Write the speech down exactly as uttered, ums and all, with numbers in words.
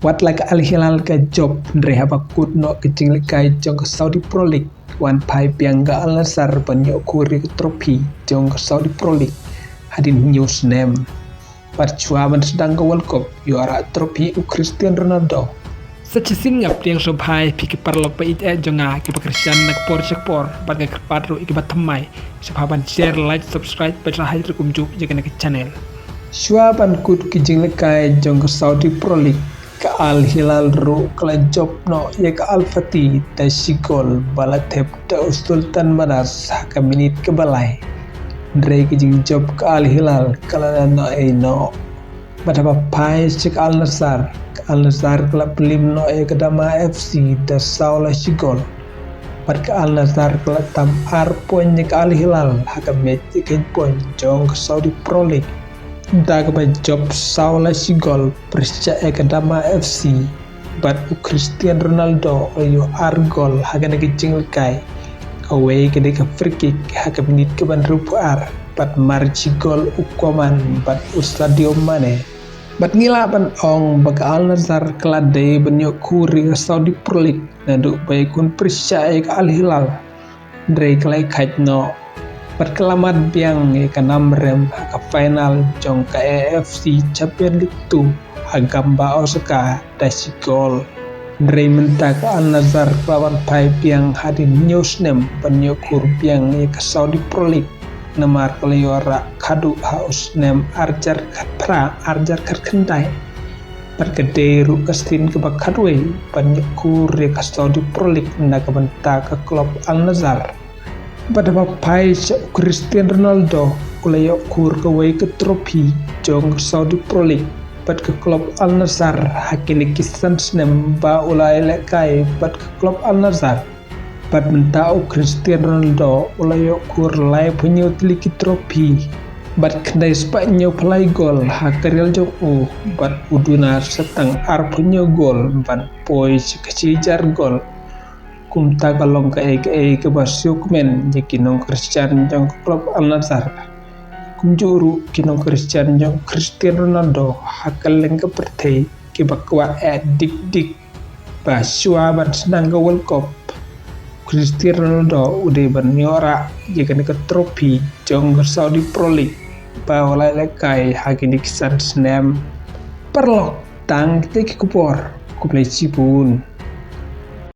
Wat la ka Al Hilal ka jop, hynrei haba kut noh ka jinglehkai jong ka Saudi Pro League, wan phai biang ka Al Nassr ban ïoh khur ïa ka trophy jong ka Saudi Pro League hadien hynñiew snem. Bad shuwa ban sdang ka World Cup, ïoh rah trophy u Cristiano Ronaldo. Sa shisien nga pdiang sngewbha ïa phi ki paralok ba ïeit eh jong nga kiba kyrshan na ka por sha ka por, bad nga kyrpad ruh ïa kiba thymmai sngewbha ban share, like, subscribe bad sa hap kumjuh ïa kane ka channel. Shuwa ban kut ki jinglehkai jong ka Saudi Pro League, ka Al Hilal ruh ka la jop noh ïa ka Al Fatih da shi gol ba la thep da u Sultan Manas ha ka minit kaba lai. Hynrei ka jingjop ka Al Hilal ka la dang noh ei noh. Bad haba phai sha ka Al Nassr, ka Al Nassr ka la pynlip noh ïa ka Dama F C da saw la shi gol. Bad ka Al Nassr ka la tam ar point ïa ka Al Hilal ha ka match ïakheiñ point jong ka Saudi Pro League. Da kaba jop saw la shi gol pyrshah ïa ka Dama F C. Bad u Cristiano Ronaldo u la ïoh ar gol ha kane ka jinglehkai. Kawei ka dei ka free kick ha ka minit kaba hynriewphew ar, bad mar shi gol u Coman bad u Sadio Mane. Bad ngi lah ban ong ba ka Al Nassr ka la dei ban ïoh khur ïa ka Saudi Pro League naduh ba ïakhun pyrshah ïa ka Al Hilal. Hynrei ka la ïakhaid noh bad ka la mad biang ïa ka nam rem ha ka final jong ka A F C Champions League two ha Gamba Osaka da shi gol. Hynrei mynta ka Al Nassr ka la wan phai biang hadien hynñiew snem ban ïoh khur biang ïa ka Saudi Pro League, namar ka la ïoh rah khadduh ha u snem ar hajar khatphra, ar hajar khatkhyndai. Bad ka dei ruh ka sien kaba khatwei ban ïoh khur ïa ka Saudi Pro League na ka bynta ka klub Al Nassr. Bad haba phai sha u Cristiano Ronaldo, u la ïoh khur kawei ka trophy jong ka Saudi Pro League bad ka klub Al Nassr ha kine ki san snem ba u la ïalehkai bad ka klub Al Nassr. Bad mynta u Cristiano Ronaldo u la ïoh khur laiphew hynñiew tylli ki trophy bad khyndai spah hynñiewphew lai gol ha ka rial jong u, bad u duna sa tang arphew hynñiew gol ban poi sha ka shi hajar gol. Kumta ka long kaei kaei kaba sngewkmen ïa ki nongkyrshan jong ka klub Al Nassr. Kumjuh ruh ki nongkyrshan jong u Cristiano Ronaldo ha kylleng ka pyrthei kiba kwah eh dik dik ba shuwa ban sdang ka World Cup, Cristiano Ronaldo u dei ban ïoh rah ïa kane ka trophy jong ka Saudi Pro League ba u la ïalehkai ha kine ki san snem. Paralok, tang kita ki khubor. Khublei shibun.